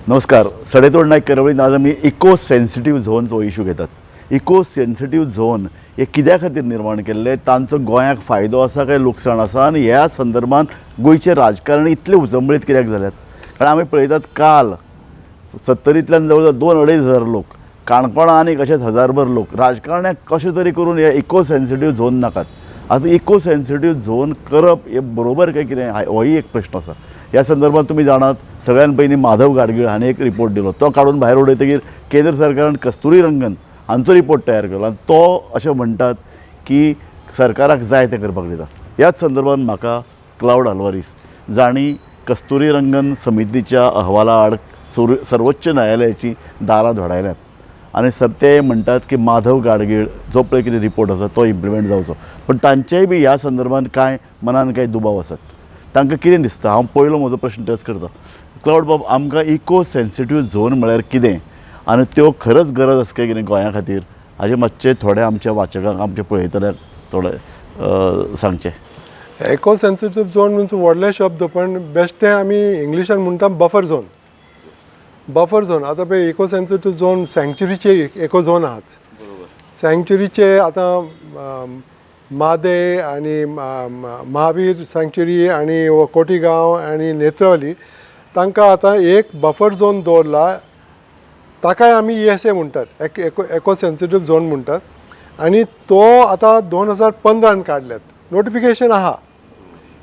नमस्कार. सडेतोड नायक कार्यावळींत आज आमी इको सेन्सिटीव झोन हो इशू घेतात. इको सेन्सिटीव झोन हे कित्या खातीर निर्माण केल्ले, तांचो गोंयाक फायदो आसा काय लुकसाण आसा आनी ह्या संदर्भात गोंयचे राजकारणी इतले उचंबळीत कित्याक जाल्यात? कारण आमी पळयतात काल सत्तरींतल्यान जवळ जवळ 2-2.5 हजार लोक, काणकोणा आनीक अशेच हजारभर लोक, राजकारण्याक कशें तरी करून हे इको सेन्सिटीव झोन नाकात. आतां इको सेन्सिटीव झोन करप हे बरोबर काय कितें होय एक प्रश्न आसा. ह्या संदर्भात तुमी जाणात, सगळ्यान पयलीं माधव गाडगीळ हाणें एक रिपोर्ट दिलो. तो काडून भायर उडयतकीर केंद्र सरकारान कस्तुरी रंगन हांचो रिपोर्ट तयार केलो आनी तो अशें म्हणटात की सरकाराक जाय तें करपाक दिता. ह्याच संदर्भात म्हाका क्लावड आल्वारीस, जांणी कस्तुरी रंगन समितीच्या अहवाला आड सर्वोच्च न्यायालयाची दारां धोडायल्यात आनी सर ते म्हणटात की माधव गाडगीळ जो पळय कितें रिपोर्ट आसा तो इम्प्लिमेंट जावचो, पूण तांचेय बी ह्या संदर्भात कांय मनान कांय दुबाव आसात. तांकां कितें दिसता? हांव पयलो म्हजो प्रश्न तेच करता. क्लावड बाब, आमकां इको सेन्सिटीव झोन म्हळ्यार कितें आनी त्यो खरंच गरज आसा काय कितें गोंया खातीर, हाजें मातशें थोडें आमच्या वाचकांक, आमच्या पळयतल्यांक थोडें सांगचें. इको सेन्सिटीव झोन म्हणजे व्हडले शब्द, पण बेश्टे आमी इंग्लिशान म्हणटा बफर झोन. बफर झोन आतां पळय, इको सेन्सिटीव झोन सँक्चुरीचे इको झोन आहात. सँक्चुरीचे आतां म्हादय आनी महावीर सँक्चुरी आनी कोटीगांव आनी नेत्रावली, तांकां आतां एक बफर झोन दवरला. ताकाय आमी ईएसए म्हणटात, इको सेन्सिटीव झोन म्हणटात. आनी तो आतां 2015न काडल्यात, नोटिफिकेशन आहा.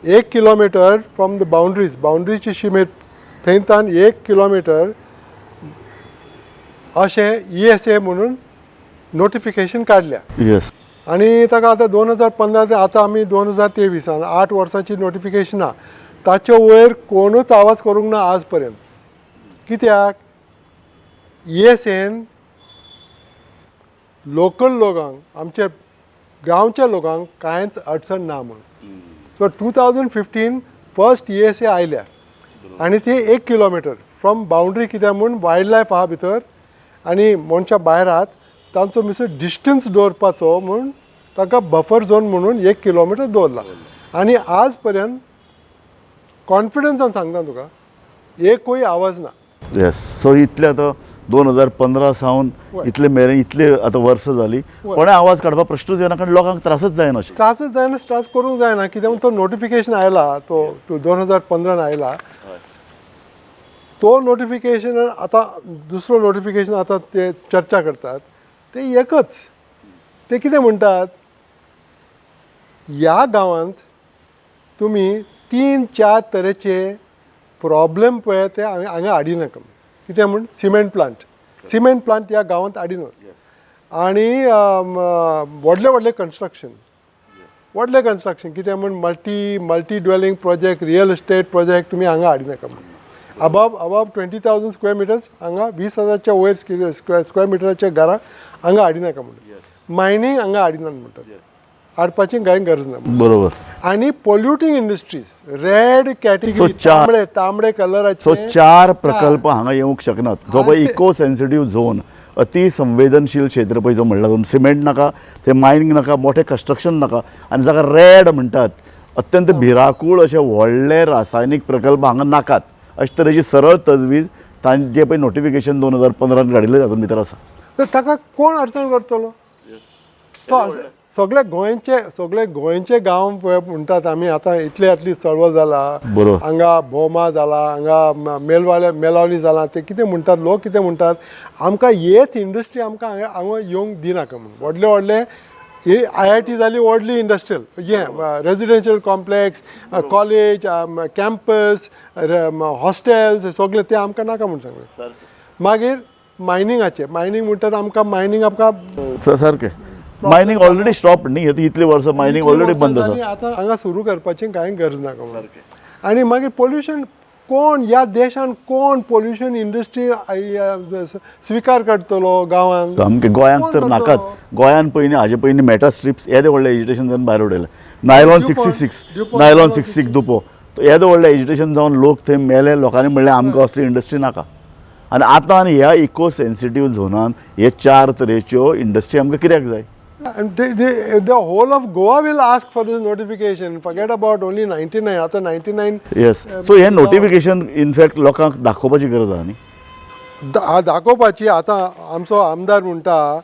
1 kilometre from the boundaries, बाउंड्रीची शिमेर थंयतान 1 kilometre अशें ईएसए म्हणून नोटिफिकेशन काडल्या. आनी ताका आतां 2015 ते आतां आमी 2023आन 8 वर्सांची नोटिफिकेशन आहा. ताचे वयर कोणूच आवाज करूंक ना आज पर्यंत. कित्याक? ईएसएन लोकल लोकांक, आमच्या गांवच्या लोकांक कांयच अडचण ना म्हणून. सो 2015 फर्स्ट ईएसए आयल्या आनी ती 1 किलोमिटर फ्रॉम बाउंड्री. कित्याक म्हूण वायल्ड लायफ आहा भितर आनी मनशां भायर आहात, तांचो मिसर डिस्टन्स दवरपाचो म्हूण ताका बफर झोन म्हणून 1 किलोमिटर दवरला. आनी आज पर्यंत कॉन्फिडन्सान सांगता तुका, एकूय आवाज ना. येस, सो इतले आतां 2015 सावन इतले मेरेन, इतले आतां वर्सां जाली, कोणें आवाज काडपा प्रश्नूच येना, कारण लोकांक त्रासच जायना अशें. त्रासच जायना, त्रास करूंक जायना. कित्याक तो नोटिफिकेशन आयला तो 2015न आयला तो नोटिफिकेशन. आतां दुसरो नोटिफिकेशन आतां ते चर्चा करतात ते एकच. ते कितें म्हणटात, ह्या गांवांत तुमी तीन चार तरेचे प्रॉब्लेम पळय ते हांगा हांगा हाडिनाका. कितें म्हूण सिमेंट प्लांट, सिमेंट प्लांट ह्या गांवांत हाडिनात आनी व्हडले व्हडले कन्स्ट्रक्शन, व्हडलें कन्स्ट्रक्शन, कितें म्हूण multi dwelling project, real estate project तुमी हांगा हाडिनाका म्हूण. Above 20,000 square meters हांगा, 20 हजारच्या वयर स्क्वेअर मिटराच्या घरां हांगा हाडिनाका म्हणून. मायनींग हांगा हाडिनात म्हणटात, हाडपाची कांय गरज ना. आनी पोल्युटींग इंडस्ट्रीज, रेड कॅटेगरी, तांबडे तांबडे कलराचे. सो चार प्रकल्प हांगा येवंक शकनात, जो पळय इको सेन्सिटीव झोन, अति संवेदनशील क्षेत्र पळय जो म्हणला, सिमेंट नाका, ते मायनींग नाका, मोठे कन्स्ट्रक्शन नाका आनी जाका रेड म्हणटात, अत्यंत भिराकूळ अशे व्हडले रासायनीक प्रकल्प हांगा नाकात, अशे तरेची सरळ तजवीज तांचे पळय नोटिफिकेशन 2015न काडिल्लें तातूंत भितर आसा. तर ताका कोण अडचण करतलो? तो सगळे गोंयचे गांव पळय म्हणटात आमी, आतां इतले इतली चळवळ जाला. हांगा भोमा जाला, हांगा मेलवाले मेलावली जाला. ते कितें म्हणटात, लोक कितें म्हणटात, आमकां हेच इंडस्ट्री आमकां हांगा हांगा येवंक दिनाका म्हणून. व्हडले व्हडले ही आयआयटी जाली, व्हडली इंडस्ट्रियल हें, residential complex, college campus, hostels, सगळे ते आमकां नाका म्हूण सांगलें. मागीर मायनिंगाचे, मायनींग म्हणटात, आमकां मायनींग आमकां सारकें, मायनींग ऑलरेडी स्टॉप न्ही? इतली वर्सां मायनींग ऑलरेडी बंद आसा. आतां हांगा सुरू करपाची कांय गरज नाका म्हणून. आनी मागीर पोल्युशन, कोण ह्या देशान कोण पोल्युशन इंडस्ट्री स्विकार करतलो गांवांत? सामकें, गोंयांत कोण तर करतलो? नाकाच. गोंयान पयलीं, हाजे पयलीं मेटा स्ट्रिप्स येदे व्हडलें एजिटेशन जावन भायर उडयलें. नायलॉन 66, ड्युपॉन्ट, नायलॉन नायलॉन 66 दुपो, येदो व्हडलें एजिटेशन जावन लोक थंय मेले. लोकांनी म्हणलें आमकां असली इंडस्ट्री नाका. आनी आतां आनी ह्या इको सेन्सिटीव झोनान हे चार तरेच्यो इंडस्ट्री आमकां कित्याक जाय? And the whole of Goa will ask for this notification. Forget about only 99. आता 99. येस, सो हें नोटिफिकेशन इनफॅक्ट लोकांक दाखोवपाची गरज आहा न्ही? दाखोवपाची. आतां आमचो आमदार म्हणटा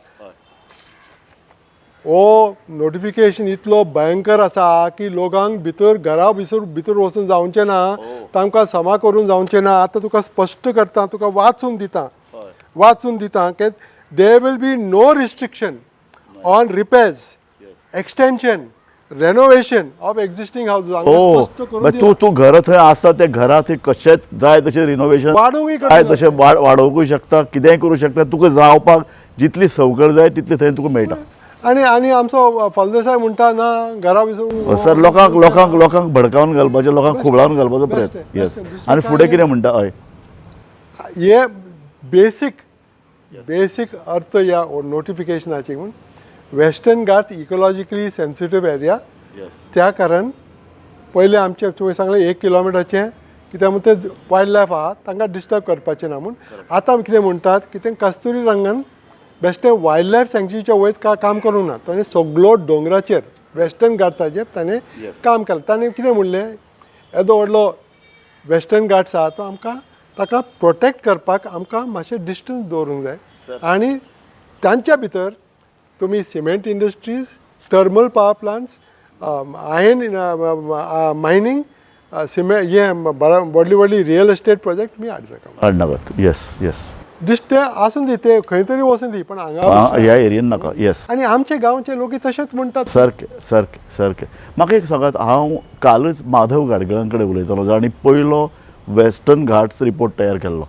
हो नोटिफिकेशन इतलो भयंकर आसा की लोकांक भितर घरा भितर भितर वचून जावचें ना, तांकां समा करून जावचें ना. आतां तुका स्पश्ट करता, तुका वाचून दिता, वाचून दिता की there will be no restriction on repairs, extension, renovation of existing house. हो, तूं तूं घर थंय आसा त्या घरा थंय कशेंच जाय तशें रिनोवेशन वाडोवंकूय जाय तशें वाडोवंकूय शकता, कितेंय करूं शकता. तुका जावपाक जितली सवकळ जाय तितली थंय तुका मेळटा. आनी आनी आमचो फलदेसाय म्हणटा ना घरा भितर सर, लोकांक लोकांक लोकांक भडकावन घालपाचें, लोकांक खुबळावन घालपाचो प्रयत्न. येस, आनी फुडें कितें म्हणटा? हय, हे बेसीक बेसीक अर्थ ह्या नोटिफिकेशनाची म्हूण Western Ghats ecologically sensitive area, त्या कारण पयलें आमचें तुवें सांगलें 1 किलोमिटराचें कित्याक म्हूण ते वायल्ड लायफ आहा तांकां डिस्टर्ब करपाचें ना म्हूण. आतां आमी कितें म्हणटात की तें कस्तुरी रंगान बेश्टें वायल्ड लायफ सँक्चुरीच्या वयर काम करूंक ना, ताणें सगलो दोंगराचेर वेस्टर्न घाट्साचेर ताणें काम केलें. ताणें कितें म्हणलें, येदो व्हडलो वेस्टर्न घाट्स आहा तो आमकां ताका प्रोटेक्ट करपाक आमकां मातशें डिस्टन्स दवरूंक जाय आनी तांच्या भितर तुमी cement industries, thermal power plants, iron mining, cement, हें व्हडली व्हडली रियल एस्टेट प्रोजेक्ट तुमी हाडनाका, हाडनाकात. येस येस, दिश्टे आसून दी, ते खंय तरी वचून दी, पण हांगा ह्या एरियेन नाका. येस, आनी आमचे गांवचे लोक तशेंच म्हणटात. सारकें सारकें सारकें. म्हाका एक सांगात, हांव कालच माधव गाडगिळां कडेन उलयतालो जाणी पयलो वेस्टर्न घाट्स रिपोर्ट तयार केल्लो.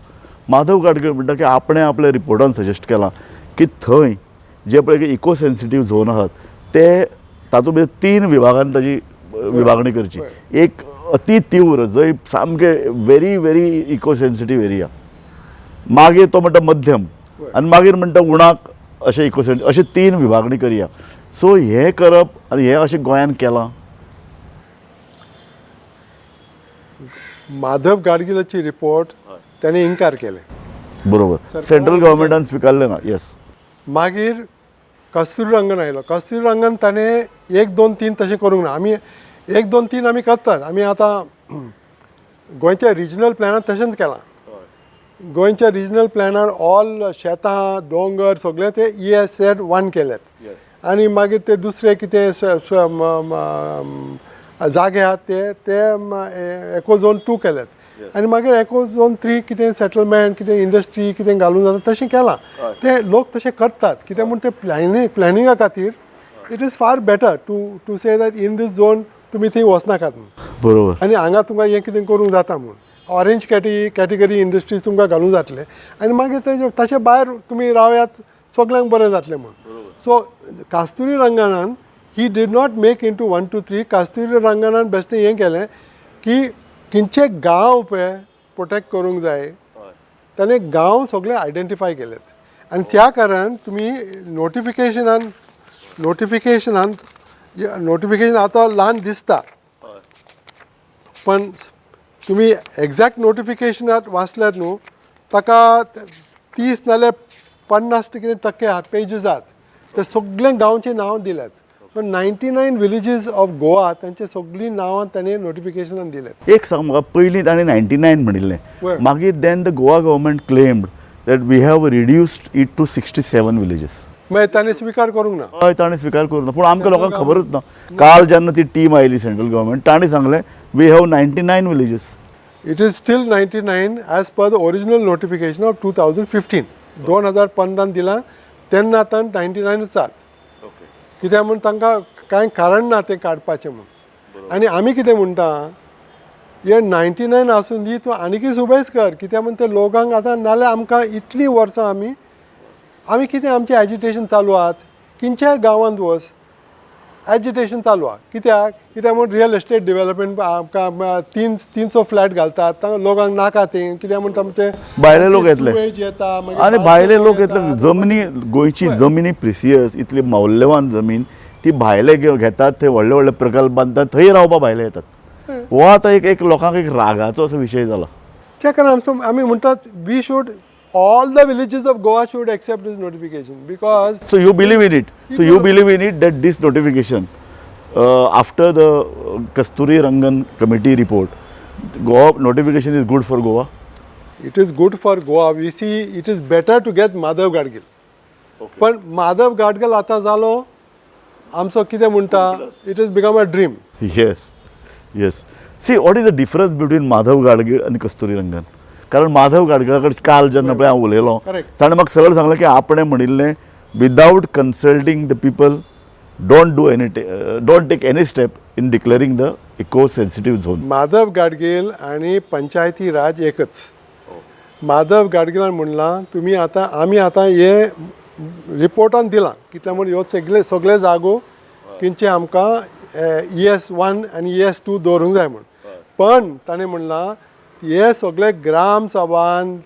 माधव गाडगीळ म्हणटा की आपणें आपल्या रिपोर्टान सजेस्ट केलां की थंय जे पळय इको सेन्सिटीव झोन आहात ते तातूंत भितर 3 विभागान ताजी विभागणी करची. एक अति तीव्र जंय सामके very very eco sensitive area, मागीर तो म्हणटा मध्यम, आनी मागीर म्हणटा उणाक, अशें इको सेन्सिटीव, अशें 3 विभागणी करया. सो हें करप आनी हें अशें गोंयान केलां. माधव गाडगिलाची रिपोर्ट ताणें इन्कार केलें. बरोबर, सेंट्रल गव्हर्मेंटान स्विकारलें ना. येस. मागीर कस्तुरी रंगन आयलो. कस्तुरी रंगन ताणें 1 2 3 तशें करूंक ना. आमी 1 2 3 आमी करतात. आमी आतां गोंयच्या रिजनल प्लॅनार तशेंच केलां. गोंयच्या रिजनल प्लॅनार ऑल शेतां दोंगर सगळें ते ESZ 1 केल्यात आनी मागीर ते दुसरे कितें जागे आहात ते ते एको झोन 2 केल्यात आनी मागीर एको झोन 3 कितें सेटलमेंट कितें इंडस्ट्री कितें घालून जाता तशें केलां. ते लोक तशें करतात कित्याक म्हूण ते प्लॅनिंगा खातीर it is far better to say that in this zone तुमी थंय वचनाकात म्हूण. बरोबर. आनी हांगा तुमकां हें कितें करूंक जाता म्हूण ऑरेंज कॅटेगरी इंडस्ट्रीज तुमकां घालूंक जातलें आनी मागीर ताचे भायर तुमी रावयात सगल्यांक बरें जातलें म्हूण. सो कास्तुरी रंगनान he did not make into 1 2 3. Kasturi रंगनान बेश्टें हें केलें की खंयचे गांव पळय प्रोटेक्ट करूंक जाय, ताणें गांव सगळे आयडेंटिफाय केलेत आनी त्या कारण तुमी नोटिफिकेशनान नोटिफिकेशनान नोटिफिकेशन आतां ल्हान दिसता पण तुमी एग्जॅक्ट नोटिफिकेशनात वाचल्यार न्हू ताका 30 नाल्यार 50 कितें टक्के आहात पेजीस आहात ते सगळे गांवचे नांव दिल्यात. सो 99 विलेजीस ऑफ गोवा तांचे सगळीं नांवां ताणें नोटिफिकेशनान दिल्यात. एक सांग म्हाका, पयलीं ताणें 99 म्हणिल्लें, मागीर then the Goa government claimed that we have reduced it to 67 villages. मागीर ताणें स्विकार करूंक ना. हय, ताणें स्विकार करूंक ना, पूण आमकां लोकांक खबरूच ना. काल जेन्ना ती टीम आयली सेंट्रल गव्हर्मेंट, ताणें सांगलें we have 99 villages. It is still 99 as per the original notification of 2015. 2015 दिलां तेन्ना आतां 99च आहात. कित्याक म्हूण तांकां कांय कारण ना तें काडपाचें म्हूण. आनी आमी कितें म्हणटा, हे 99 आसून दी, तूं आनीकय सुबेज कर, कित्याक म्हूण ते लोकांक आतां नाल्यार आमकां इतलीं वर्सां आमी आमी कितें आमचें एजिटेशन चालू आहात, खंयच्याय गांवांत वच एजिटेशन चालू आहा. कित्याक कित्याक म्हूण रियल एस्टेट डेव्हलपमेंट आमकां 300 फ्लॅट घालतात, तांकां लोकांक नाका तें, कित्याक म्हूण तांचे भायले लोक येतले येता आनी भायले लोक येतले. जमनी गोंयची जमनी प्रिसियस, इतली मौल्यवान जमीन ती भायले घेतात, थंय व्हडले व्हडले प्रकल्प बांदतात, थंय रावपा भायले येतात. हो आतां एक एक लोकांक एक रागाचो असो विशय जाला. त्या कारण आमचो आमी म्हणटात we should all the villages of Goa should accept this notification because So you believe in it. So you believe in it that this notification, after the Kasturi Rangan committee report, Goa notification is good for Goa. It is good for Goa. We see it is better to get Madhav Gadgil. पण माधव गाडगील आतां जालो आमचो कितें म्हणटा, it is become a dream. Yes, see, what is the difference between Madhav Gadgil आनी कस्तुरी रंगन? कारण माधव गाडगिळा कडेन काल जेन्ना पळय हांव उलयलो, ताणें म्हाका सरळ सांगलें की आपणें म्हणिल्लें, without consulting the people, don't do any, don't take any step in declaring the eco sensitive zone. Madhav Gadgil आनी पंचायती राज एकच. माधव गाडगिलान म्हणलां, तुमी आतां, आमी आतां हे रिपोर्टान दिलां कितल्या म्हण, ह्यो सगळे सगळे जागो किंचे आमकां ES 1 आनी ES 2 दवरूंक जाय म्हूण. पण ताणें म्हणलां, हे सगळे ग्राम सभान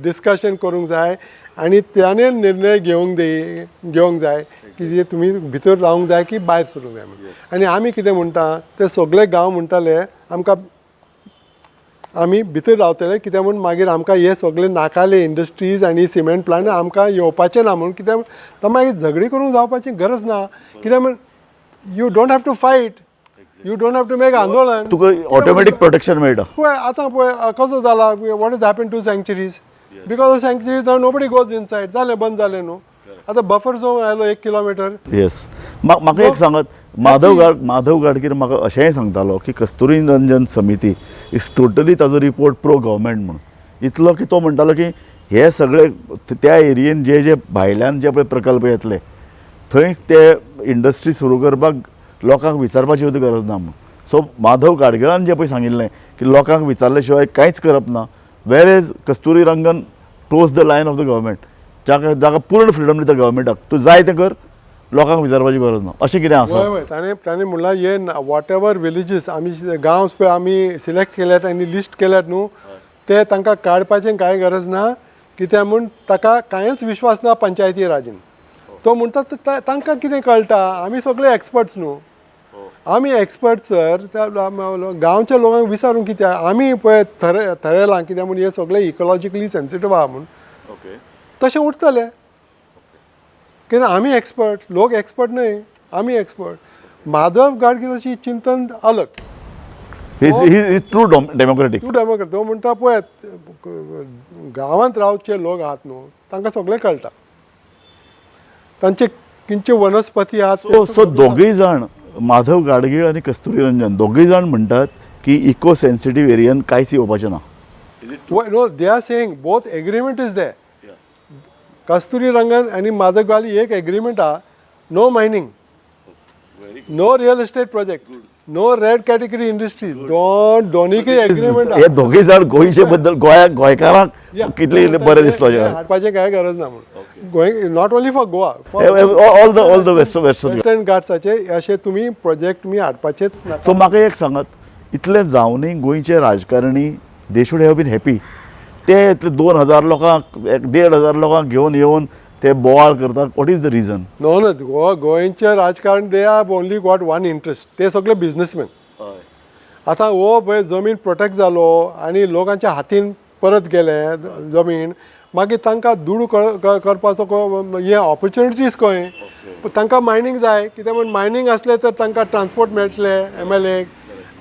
डिस्कशन करूंक जाय आनी त्याने निर्णय घेवंक जाय की तुमी भितर रावंक जाय की भायर सरूंक जाय म्हणून. आनी आमी कितें म्हणटा, ते सगळे गांव म्हणटाले आमकां, आमी भितर रावतले, कित्याक म्हूण मागीर आमकां हे सगळे नाकाले इंडस्ट्रीज आनी सिमेंट प्लांट आमकां येवपाचें ना म्हूण. कित्याक तर मागीर झगडी करूंक जावपाची गरज ना, कित्याक म्हूण you don't have to fight, you don't have to make आंदोलन. तुका ऑटोमॅटीक प्रोटेक्शन मेळटा. पळय आतां, पळय कसो जाला. What is happen to sanctuaries? Because of sanctuaries nobody goes inside. जालें, बंद जालें न्हू. आतां बफर झोन आयलो 1 किलोमिटर. येस, म्हाका एक सांगात, माधव गाडगीर म्हाका अशेंय सांगतालो की कस्तुरी रंजन समिती is totally, ताजो रिपोर्ट प्रो गव्हर्मेंट म्हणून. इतलो की तो म्हणटालो की हे सगळे त्या एरियेन जे जे भायल्यान जे पळय प्रकल्प येतले, थंय ते इंडस्ट्री सुरू करपाक लोकांक विचारपाची सुद्दां गरज ना म्हणून. सो माधव गाडगिळान जें पळय सांगिल्लें की लोकांक विचारले शिवाय कांयच करप ना, whereas Kasturi Rangan toes the line of the government, जाका जाका पूर्ण फ्रिडम दिता गव्हर्मेंटाक, तूं जाय तें कर, लोकांक विचारपाची गरज ना, अशें कितें आसा? वय वय ताणें म्हणलां, हे what ever villages आमी गांव पळय आमी सिलेक्ट केल्यात आनी लिस्ट केल्यात न्हू, ते तांकां काडपाचें कांय गरज ना, कित्याक म्हूण ताका कांयच विश्वास ना पंचायती राजीन. तो म्हणटा, तांकां कितें कळटा, आमी सगळे एक्सपर्ट्स न्हू, आमी एक्सपर्ट सर. त्या गांवच्या लोकांक विचारून कित्याक, आमी पळय थरयलां, कित्याक म्हूण हे सगळे इकोलॉजिकली सेन्सिटीव आहा म्हूण. तशें उरतलें, कित्याक आमी एक्सपर्ट, लोक एक्सपर्ट न्हय, आमी एक्सपर्ट. माधव गाडगिलाची चिंतन अलग. Is true democratic. तूं डेमोक्रेट. तो म्हणटा, पळयात, गांवांत रावचे लोक आहात न्हू, तांकां सगळें कळटा, तांचे किंचे वनस्पती आहात. सो सो दोगूय जाण, माधव गाडगीळ आनी कस्तुरी रंजन, दोगूय जाण म्हणटात की इको सेन्सिटीव एरियन कांयच येवपाचें ना. No, they are saying both agreement is there. Kasturi Rangan आनी माधव गाडगीळ एक एग्रीमेंट आहा, no mining, no real estate project, no red category industries. दोन दोनीकय एग्रीमेंट. हे दोगूय जाण गोंयचे बद्दल, गोंया गोंयकारांक कितले इल्ले बरें दिसता. हाडपाचें कांय गरज ना म्हणून. Goa, not only for Goa. All the western western घाट्साचे अशे तुमी प्रोजेक्ट तुमी हाडपाचेच ना. सो म्हाका एक सांगात, इतलें जावनूय गोंयचे राजकारणी, they should have been happy. ते इतले 2000 लोकांक, एक 1500 लोकांक घेवन येवन ते बोवाळ करतात. What is the reason? No no, Goa, गोंयचें राजकारण, they have only got one interest. ते सगळे बिजनसमॅन. आतां हो पळय जमीन प्रोटेक्ट जालो आनी लोकांच्या हातीन परत गेले जमीन, मागीर तांकां दुडू करपाचो हे ऑपॉर्च्युनिटीज खंय? तांकां मायनींग जाय, कित्याक म्हूण मायनींग आसलें तर तांकां ट्रान्सपोर्ट मेळटलें एमएलएक,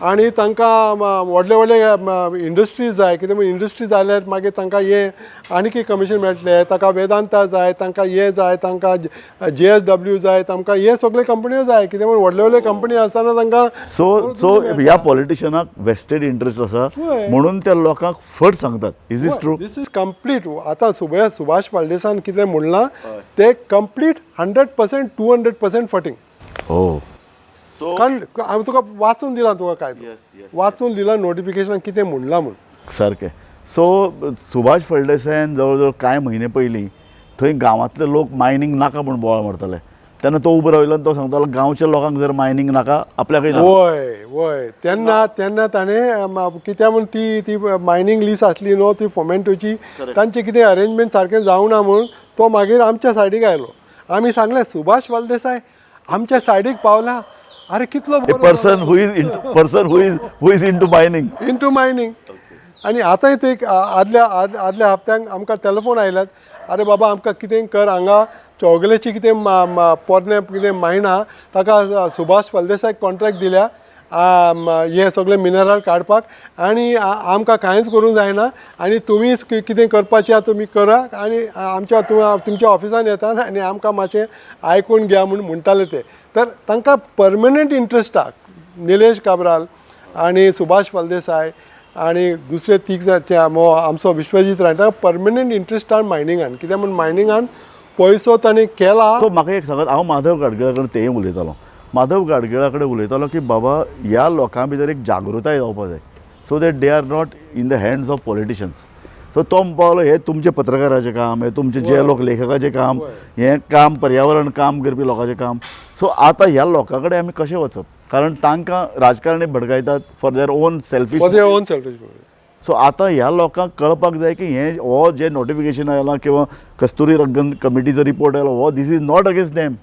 आनी तांकां व्हडले व्हडले इंडस्ट्रीज जाय, कित्याक म्हूण इंडस्ट्री जाल्यार मागीर तांकां हे आनीक कमिशन मेळटलें. ताका वेदांता जाय, तांकां हे जाय, तांकां जेएसडब्ल्यू जाय, तांकां हे सगळे कंपन्यो जाय, कित्याक म्हूण व्हडले व्हडले कंपनी आसतना तांकां सो सो ह्या पॉलिटिशनाक वेस्टेड इंट्रस्ट आसा म्हणून त्या लोकांक फट सांगतात. Is is true? This is complete. आतां सुभाष फळदेसान कितें म्हणलां ते कंप्लीट 100%, 200% फटींग. हो, सो कारण हांवें तुका वाचून दिलां, तुका काय वाचून दिलां नोटिफिकेशन कितें म्हणलां म्हूण. सारकें. सो सुभाष फळदेसायान जवळ जवळ कांय म्हयने पयलीं थंय गांवांतले लोक मायनींग नाका म्हूण बोवाळ मारताले, तेन्ना तो उबो राविल्लो आनी तो सांगतालो, गांवच्या लोकांक जर मायनींग नाका, आपल्याकय नाका. वय वय तेन्ना तेन्ना ताणें कित्याक म्हूण ती ती मायनींग लीज आसली न्हू, ती फोमेंटोची, तांचें कितें अरेंजमेंट सारकें जावना म्हूण तो मागीर आमच्या सायडीक आयलो. आमी सांगलें, सुभाष फळदेसाय आमच्या सायडीक पावला, अरे कितलो A person who is into mining. Into mining. आनी आतांय ते आदल्या हप्त्यांक आमकां टेलिफोन आयल्यात, अरे बाबा, आमकां कितें कर, हांगा चौगुलेची कितें पोरणे कितें मायन आहा, ताका सुभाष फळदेसायक कॉन्ट्रॅक्ट दिल्या. हें सगळें मिनरल काडपाक आनी आमकां कांयच करूंक जायना आनी तुमीच कितें करपाचें आहा तुमी करा आनी आमच्या तुमच्या ऑफिसान येता आनी आमकां मातशें आयकून घ्या म्हूण म्हणटाले ते. तर तांकां परमनंट इंट्रस्ट आहा. निलेश काब्राल आनी सुभाष फळदेसाय आनी दुसरे तीग जाण आमचो विश्वजीत राणे, तांकां परमनंट इंट्रस्ट आहा मायनिंगान. कित्याक म्हूण मायनिंगान पयसो ताणें केला. तो म्हाका एक सांगात, हांव माधव गाडगिळा कडेन तेंय उलयतालो, माधव गाडगिळा कडेन उलयतालो की बाबा ह्या लोकां भितर एक जागृताय जावपा जाय, so that they are not in the hands of politicians. So तो म्हणपाक लागलो हें तुमचें पत्रकाराचें काम, हें तुमचें जे लोक लेखकाचें काम, हें काम पर्यावरण काम करपी लोकांचें काम. सो आतां ह्या लोकां कडेन आमी कशें वचप, कारण तांकां राजकारणी भडकायतात for their own selfish, for their own selfish. So आतां ह्या लोकांक कळपाक जाय की हें हो जें नोटिफिकेशन आयलां किंवा कस्तुरी रंगन कमिटीचो रिपोर्ट आयलो हो this is not against them.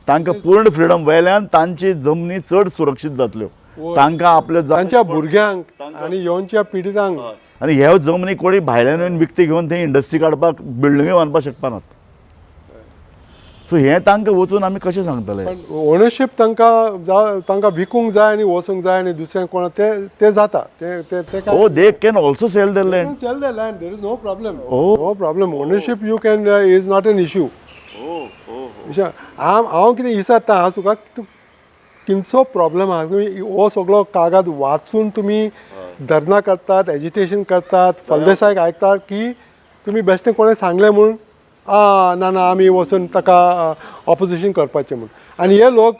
तांकां पूर्ण फ्रिडम वेल्यान तांची जमनी चड सुरक्षीत जातल्यो, तांकां आपल्यो तांच्या भुरग्यांक आनी येवच्या पिडितांक. आनी ह्यो जमनी कोणी भायल्यान येवन विकती घेवन थंय इंडस्ट्री काडपाक बिल्डिंग्यो बांदपाक शकपानात. सो हें तांकां वचून आमी कशें सांगतले? पण ओनरशीप तांकां तांकां विकूंक जाय आनी वचूंक जाय आनी दुसऱ्यांक कोणा ते ते जाता ते ते ते oh they can also sell their land. Sell the land, there is no problem. No problem. Ownership you can is not an issue. हांव कितें विचारता हांव तुका, तूं कितलो प्रॉब्लम आहा, तुमी हो सगळो कागद वाचून तुमी धरना करतात, एजिटेशन करतात, फळदेसायक आयकतात की तुमी बेश्टें कोणें सांगलें म्हूण ना ना आमी वचून ताका ऑपोजिशन करपाचें म्हूण. आनी हे लोक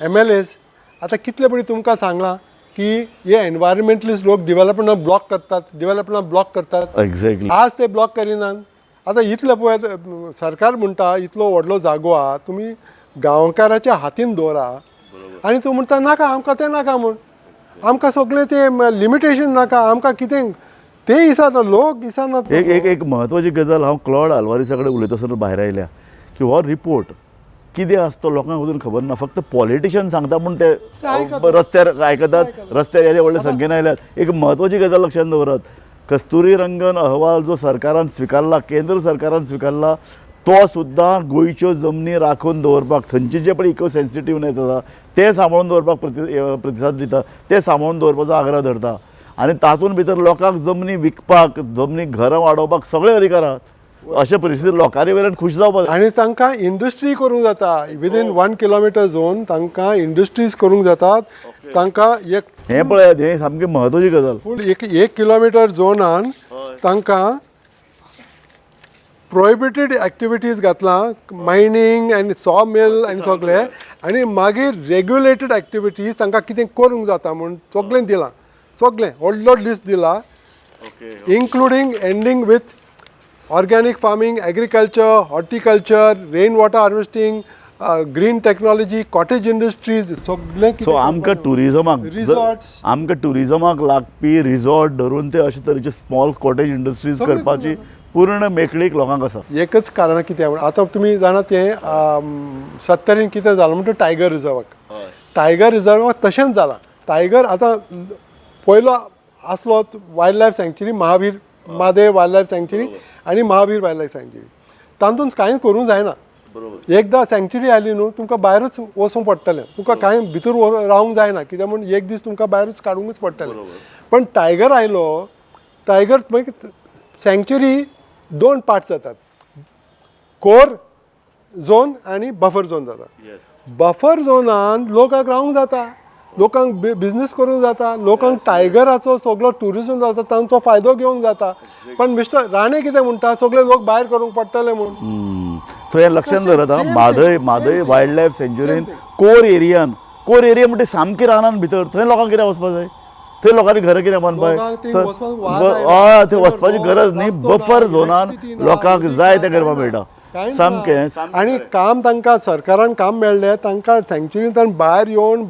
MLAs आतां कितले पळय तुमकां सांगलां की हे एनवायरमेंटलिस्ट लोक डिवेलपमेंटाक ब्लॉक करतात, डिवेलपमेंटाक ब्लॉक करतात. एक्झॅक्टली. आज ते ब्लॉक करिनात. आतां इतले पळय सरकार म्हणटा इतलो व्हडलो जागो आहा तुमी गांवकाराच्या हातीन दवरा आनी तूं म्हणटा नाका आमकां तें नाका म्हूण, आमकां सगळें तें लिमिटेशन नाका, आमकां कितें तें दिसना, लोक दिसना. एक एक एक म्हत्वाची गजाल हांव क्लॉड आल्वारीसा कडेन उलयता आसतना भायर आयल्या की हो रिपोर्ट कितें आसता तो लोकांक अजून खबर ना, फक्त पॉलिटिशियन सांगता म्हूण ते रस्त्यार आयकतात, रस्त्यार येदे व्हडले संख्येन आयल्यात. एक म्हत्वाची गजाल लक्षांत दवरात, कस्तुरी रंगन अहवाल जो सरकारान स्विकारला, केंद्र सरकारान स्विकारला, तो सुद्दां गोंयच्यो जमनी राखून दवरपाक, थंयचे जे पळय इको सेन्सिटिवनेस आसा तें सांबाळून दवरपाक प्रतिसाद दिता, तें सांबाळून दवरपाचो आग्रह धरता आनी तातूंत भितर लोकांक जमनी विकपाक, जमनी घरां वाडोवपाक सगळे अधिकार आहात. अशे परिस्थितीत लोकांनी वयल्यान खूश जावपाक जाय. आनी तांकां इंडस्ट्री करूंक जाता विदीन 1 किलोमिटर झोन तांकां इंडस्ट्रीज करूंक जातात. तांकां एक हें पळयात, हें सामकी म्हत्वाची गजाल. फूल एक किलोमिटर झोनान तांकां प्रोहिबिटेड एक्टिविटीज घातलां, मायनींग आनी सॉ मिल आनी सगळें, आनी मागीर रेग्युलेटेड एक्टिविटीज तांकां कितें करूंक जाता म्हूण सगळें दिलां, सगळें व्हडलो लिस्ट दिला, including ending with organic farming, agriculture, horticulture, rain water harvesting, green technology, cottage industries, सगळें. सो आमकां टुरिजमाक, रिसॉर्ट्स, आमकां टुरिजमाक लागपी रिसॉर्ट धरून ते अशे तरेचे स्मॉल कॉटेज इंडस्ट्रीज करपाची पूर्ण मेकळीक लोकांक आसा. एकच कारण कितें म्हण आतां तुमी जाणा तें सत्तरीन कितें जालां म्हणटा टायगर रिजर्वाक, टायगर रिजर्वाक तशेंच जालां. टायगर आतां पयलो आसलो wild life sanctuary, Mahavir Mhadei wild life sanctuary आनी महावीर वायल्ड लायफ सँक्चुरी, तातूंत कांय करूंक जायना. एकदां सँक्चुरी आयली न्हू तुमकां भायरूच वचूंक पडटलें, तुमकां कांय भितर रावंक जायना, कित्याक म्हूण एक दीस तुमकां भायरूच काडूंकच पडटलें. पण टायगर आयलो, टायगर मागीर सँक्चुरी दोन पार्ट जातात, कोर झोन आनी बफर झोन जाता. बफर झोनान लोकांक रावंक जाता, लोकांक बिजनेस करूंक जाता, लोकांक टायगराचो सगळो ट्युरिजम जाता, तांचो फायदो घेवंक जाता. पण मिस्टर राणे कितें म्हणटा, सगळे लोक भायर करूंक पडटले म्हूण. सो हें लक्षांत दवरात, म्हादय म्हादय वायल्ड लायफ सँच्युरीन कोर एरियान, कोर एरिया म्हणटा सामकी रानान भितर, थंय लोकांक कित्याक वचपाक जाय, थंय लोकांनी घरां कित्याक बांदपाक, हय थंय वचपाची गरज न्ही. बफर झोनान लोकांक जाय तें करपाक मेळटा सामकें. आनी काम तांकां सरकारान काम मेळ्ळें, तांकां सँक्चुरींतल्यान भायर येवन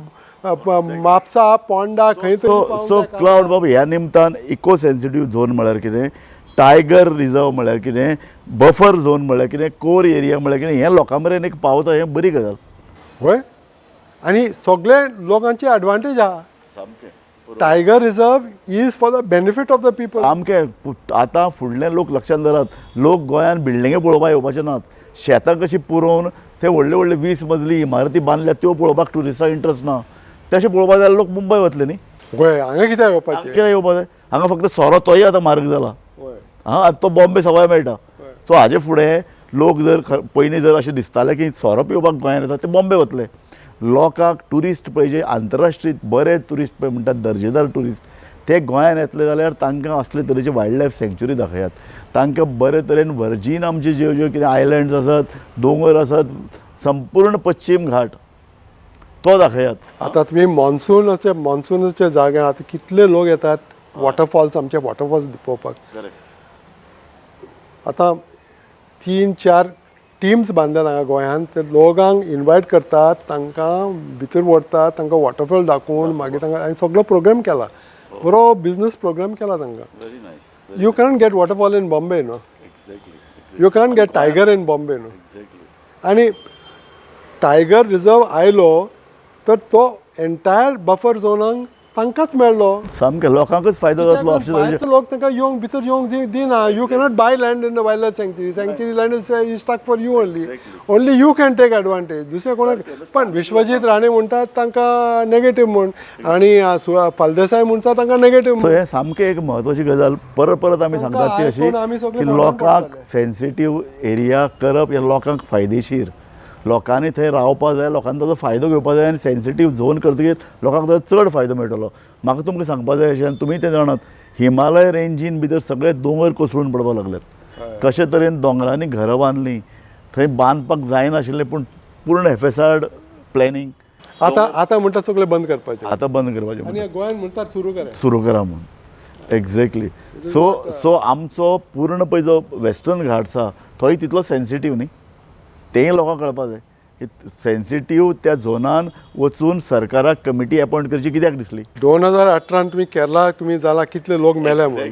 म्हापसा पोंडा खंय तरी. सो क्लावड बाब, ह्या निमतान इको सेन्सिटीव झोन म्हळ्यार कितें, टायगर रिजर्व म्हळ्यार कितें, बफर झोन म्हळ्यार कितें, कोर एरिया म्हळ्यार कितें, हें लोकां मेरेन एक पावता, हें बरी गजाल. हय, आनी सगळे लोकांची एडवांटेज आहा. सामकें. Tiger reserve is for the benefit of the people. सामकें. आतां फुडले लोक लक्षांत धरात, लोक गोंयांत बिल्डिंगे पळोवपाक येवपाचे नात, शेतां कशीं पुरोवन ते व्हडले व्हडले 20 मजली इमारती बांदल्या त्यो पळोवपाक ट्युरिस्टांक इंट्रस्ट ना. तशें पळोवपा जाल्यार लोक मुंबय वतले न्ही. गोंय हांगा कित्याक येवपाचें? कित्याक येवपा जाय? हांगा फक्त सोरो तोय आतां म्हारग जाला. हां, आतां तो बॉम्बे सवाय मेळटा. सो हाजे फुडें लोक जर पयलीं जर अशें दिसतालें की सोरो पिवपाक गोंयांत येता, ते बॉम्बे वतले. लोकांक ट्युरिस्ट पळय जे आंतरराष्ट्रीय बरे ट्युरिस्ट पळय म्हणटात, दर्जेदार ट्युरिस्ट, ते गोंयांत येतले जाल्यार तांकां असले तरेचे वायल्ड लायफ सँक्चुरी दाखयात. तांकां बरे तरेन वर्जीन आमचे ज्यो ज्यो कितें आयलँड्स आसात, दोंगर आसात, संपूर्ण पश्चीम घाट तो दाखयात. आतां तुमी मॉन्सूनाचे मॉन्सूनाच्या जाग्यार आतां कितले लोक येतात वॉटरफॉल्स, आमचे वॉटरफॉल्स पळोवपाक. आतां 3-4 टिम्स बांदल्यात हांगा गोंयांत, ते लोकांक इनवायट करतात, तांकां भितर व्हरतात, तांकां वॉटरफॉल दाखोवन मागीर तांकां आनी सगळो प्रोग्राम केला, बरो बिजनस प्रोग्राम केला तांकां. Very nice. You can't get waterfall in Bombay न्हू. Exactly. You can't get tiger in Bombay न्हू. एक्झॅक्टली. आनी टायगर रिजर्व आयलो तर तो एंटायर बफर झोनाक तांकांच मेळ्ळो. सामकें लोकांकूच फायदो जातलो अशें तरेचें. भायरचे लोक तांकां येवंक भितर येवंक दिना. You cannot buy land in the wild life sanctuary. Sanctuary land is stuck for you only. Only you can take advantage, दुसरे कोणाक. पण विश्वजीत राणे म्हणटात तांकां नेगेटीव म्हूण, आनी फलदेसाय म्हणटा तांकां नेगेटीव. सो हें सामकें एक म्हत्वाची गजाल परत परत आमी सांगतात ती अशी आयकून आमी सगळे की फॉलो लोकांक करतले. सेन्सिटीव एरिया करप हे लोकांक फायदेशीर, लोकांनी थंय रावपा जाय, लोकांनी ताजो फायदो घेवपा जाय आनी सेन्सिटीव झोन करतकीर लोकांक ताजो चड फायदो मेळटलो. म्हाका तुमकां सांगपा जाय अशें, आनी तुमी तें जाणात, हिमालय रेंजीन भितर सगळे दोंगर कोसळून पडपाक लागल्यात. कशे तरेन दोंगरांनी घरां बांदलीं, थंय बांदपाक जायनाशिल्लें, पूण पूर्ण एफएसआर प्लॅनिंग. आतां आतां म्हणटा सगळें बंद करपाचें. आतां बंद करपाचें. आनी गोंयांत म्हणटात सुरू करा. सुरू करा म्हूण. एक्झॅक्टली. सो सो आमचो पूर्ण पळय जो वेस्टर्न घाट्स आहा तोय तितलो सेन्सिटीव न्ही, तेंय लोकांक कळपा जाय की सेन्सिटीव त्या झोनान वचून सरकाराक कमिटी अपॉयंट करची कित्याक दिसली. 2018 तुमी केरला तुमी जाला कितले लोक मेले म्हणून,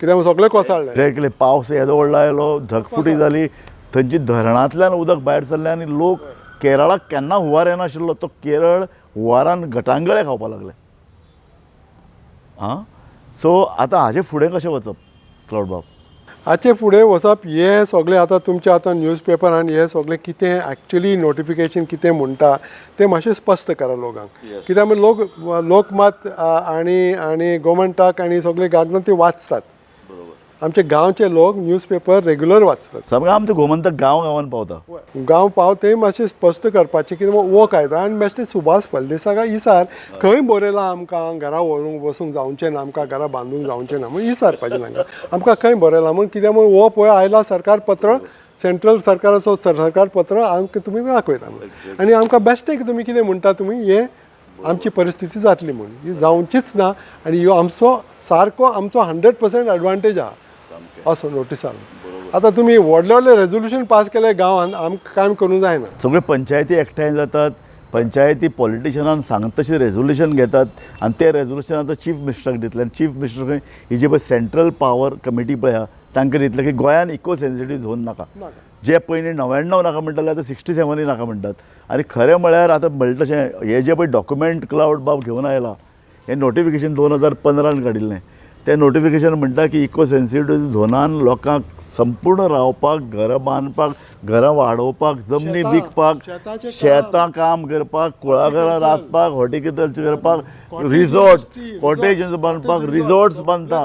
कित्याक सगळे कोसळ्ळे. एक्झॅक्टली. पावस येदो व्हडलो आयलो, धगफुटी जाली, थंयची धरणांतल्यान उदक भायर सरलें आनी लोक केरळाक केन्ना हुंवार येनाशिल्लो तो केरळ हुंवारान गटांगळे खावपाक लागले. आं, सो आतां हाजे फुडें कशें वचप क्लावड बाब? हाचे फुडें वचप हें सगळें आतां तुमचें आतां न्यूज पेपर आनी हें सगळें कितें एक्चुली नोटिफिकेशन कितें म्हणटा तें मातशें स्पश्ट करा लोकांक. कित्याक मागीर लोक लोकमत आनी आनी गोमंटाक आनी सगळे कागदां ती वाचतात. आमचे गांवचे लोक न्यूज पेपर रेगुलर वाचतात. सामकें आमचो गोमंतक गांव गांवान पावता. गांव पाव तें मातशें स्पश्ट करपाचें कितें हो कायदो. आनी मातशें सुभाष फळदेसाय इसार खंय बरयलां आमकां घरा व्हरूंक वचूंक जावचें ना, आमकां घरा बांदूंक जावचें ना म्हूण इसारपाचें तांकां, आमकां खंय बरयलां म्हूण. कित्याक म्हूण हो पळय आयला सरकार पत्र, सेंट्रल सरकाराचो सरकार पत्र आमकां तुमी दाखयता म्हूण, आनी आमकां बेश्टें की तुमी कितें म्हणटा तुमी हें आमची परिस्थिती जातली म्हूण, ही जावचीच ना. आनी ह्यो आमचो सारको आमचो 100% एडवांटेज आहा असो नोटिसान. आतां तुमी व्हडले व्हडले रेजोल्युशन पास केले गांवांत, आमकां काम करूंक जायना. सगळे पंचायती एकठांय जातात, पंचायती पॉलिटिशनान सांगता तशें रेजोल्युशन घेतात आनी तें रेजोल्युशन आतां चीफ मिनिस्टराक दितले आनी चीफ मिनिस्टर ही जी पळय सेंट्रल पावर कमिटी पळय आहा तांकां दितले की गोंयान इको सेन्सिटीव झोन नाका. जे पयलीं 99 नाका म्हणटाले आतां 67 नाका म्हणटात. आनी खरें म्हळ्यार आतां म्हणटा तशें हे जे पळय डॉक्युमेंट क्लावड बाब घेवन आयला हें नोटिफिकेशन 2015 काडिल्लें. तें नोटिफिकेशन म्हणटा की इको सेन्सिटीव झोनान लोकांक संपूर्ण रावपाक, घरां बांदपाक, घरां वाडोवपाक, जमनी विकपाक, शेतां काम करपाक, कुळागरां रांदपाक, हॉर्टिकल्चर करपाक, रिजॉर्ट कॉटेज बांदपाक, रिजॉर्ट्स बांदता,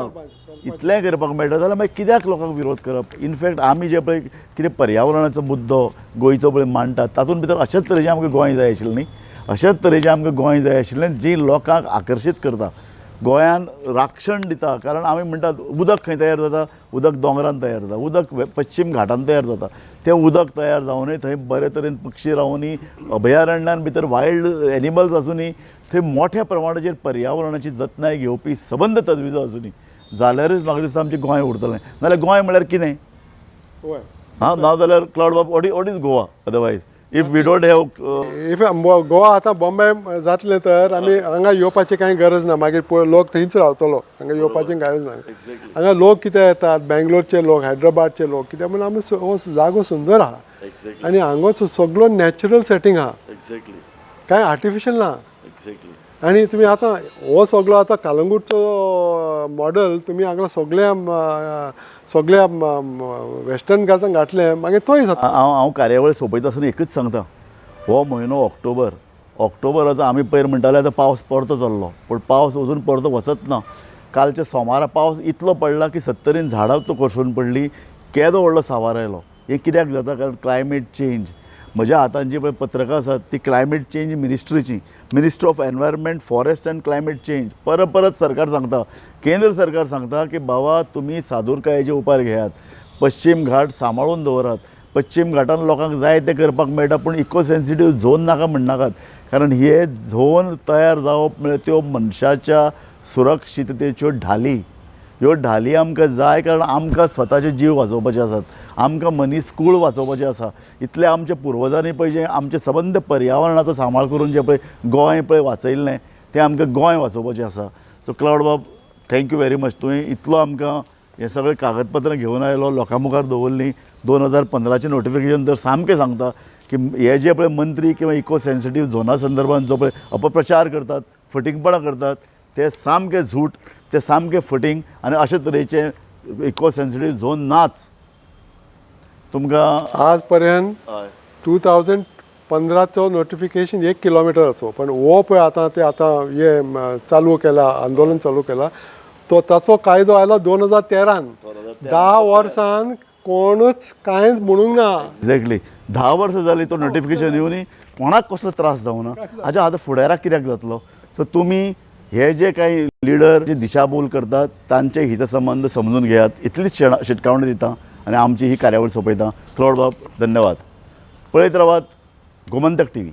इतलें करपाक मेळटा जाल्यार मागीर कित्याक लोकांक विरोध करप? इनफॅक्ट आमी जे पळय कितें पर्यावरणाचो मुद्दो गोंयचो पळय मांडटात तातूंत भितर अशेंच तरेचें आमकां गोंय जाय आशिल्लें न्ही, अशेंच तरेचें आमकां गोंय जाय आशिल्लें जी लोकांक आकर्शीत करता, गोंयान राक्षण दिता. कारण आमी म्हणटात उदक खंय तयार जाता? उदक दोंगरान तयार जाता, उदक पश्चीम घाटान तयार जाता. तें उदक तयार जावनूय थंय बरे तरेन पक्षी रावुनी, अभयारण्यान भितर वायल्ड एनिमल्स आसुनी, थंय मोठ्या प्रमाणाचेर पर्यावरणाची जतनाय घेवपी सबंद तजवीजो आसुनी जाल्यारच म्हाका दिसता आमचें गोंय उरतलें. नाजाल्यार गोंय म्हळ्यार कितें? हां, ना जाल्यार क्लावड बाब what is Goa otherwise if we don't have if Goa आतां बॉम्बे जातलें तर आमी हांगा येवपाची कांय गरज ना. मागीर लोक थंयच रावतलो, हांगा येवपाची गरज ना. हांगा लोक कितें येतात, बेंगलोरचे लोक, हैदराबादचे लोक, कित्याक म्हणून आमी हो जागो सुंदर आहा आनी हांगाचो सगळो नॅचरल सेटींग आहा, कांय आर्टिफिशियल ना. आनी तुमी आतां हो सगळो आतां कलंगूटचो मॉडल तुमी हांगा सगळ्या सगळ्या वेस्टर्न घाटान घातलें मागीर तोय जाता. हांव कार्यावळ सोंपयता आसतना एकूच सांगता, हो म्हयनो ऑक्टोबर ऑक्टोबराचो आमी पयर म्हणटाले आतां पावस परतो चल्लो, पूण पावस अजून परतो वचत ना. कालच्या सोमारा पावस इतलो पडला की सत्तरीन झाडां तो कोसळून पडली, केदो व्हडलो सांवार आयलो. हें कित्याक जाता? कारण क्लायमेट चेंज. म्हज्या हातान जी पळय पत्रकां आसात ती क्लायमेट चेंज मिनिस्ट्रीची, ministry of environment, forest and climate change. परत परत सरकार सांगता, केंद्र सरकार सांगता की बाबा तुमी सादुरकायेचे उपाय घेयात, पश्चीम घाट सांबाळून दवरात. पश्चीम घाटान लोकांक जाय तें करपाक मेळटा, पूण इको सेन्सिटीव झोन नाका म्हणनाकात, कारण हे झोन तयार जावप म्हळ्यार त्यो मनशाच्या सुरक्षिततेच्यो ढाली. ह्यो ढाली आमकां जाय, कारण आमकां स्वताचे जीव वाचोवपाचे आसात, आमकां मनीसकूळ वाचोवपाचें आसा. इतलें आमच्या पुर्वजांनी पळय जें आमचें सबंद पर्यावरणाचो सांबाळ करून जें पळय गोंय पळय वाचयल्लें तें आमकां गोंय वाचोवपाचें आसा. सो क्लावड बाब, thank you very much. तुवें इतलो आमकां हें सगळें कागदपत्रां घेवन आयलो, लोकां मुखार दवरलीं. 2015चें नोटिफिकेशन तर सामकें सांगता की हे जे पळय मंत्री किंवा इको सेन्सिटीव झोना संदर्भात जो पळय अपप्रचार करतात, फटींगपणां करतात, ते सामकें झूट, ते सामकें फटींग आनी अशे तरेचे इको सेन्सिटीव झोन नाच. तुमकां आज पर्यंत 2015चो नोटिफिकेशन 1 किलोमिटराचो, पण हो पळय आतां ते आतां हे चालू केला, आंदोलन चालू केला, तो ताचो कायदो आयलो 2013न. 10 वर्सान कोणूच कांयच म्हणूंक ना. एक्झॅक्टली 10 वर्सां जालीं तो नोटिफिकेशन येवनूय कोणाक कसलो त्रास जावना. हाच्या आतां फुडाराक कित्याक जातलो? सो तुमी हे जे काही लिडर जे दिशाभूल करतात तांचे हितसंबंद समजून घेयात, इतलीच शिटकावणी दिता आनी आमची ही कार्यावळ सोंपयता. क्लावड बाब, धन्यवाद. पळयत रावात गोमंतक टीव्ही.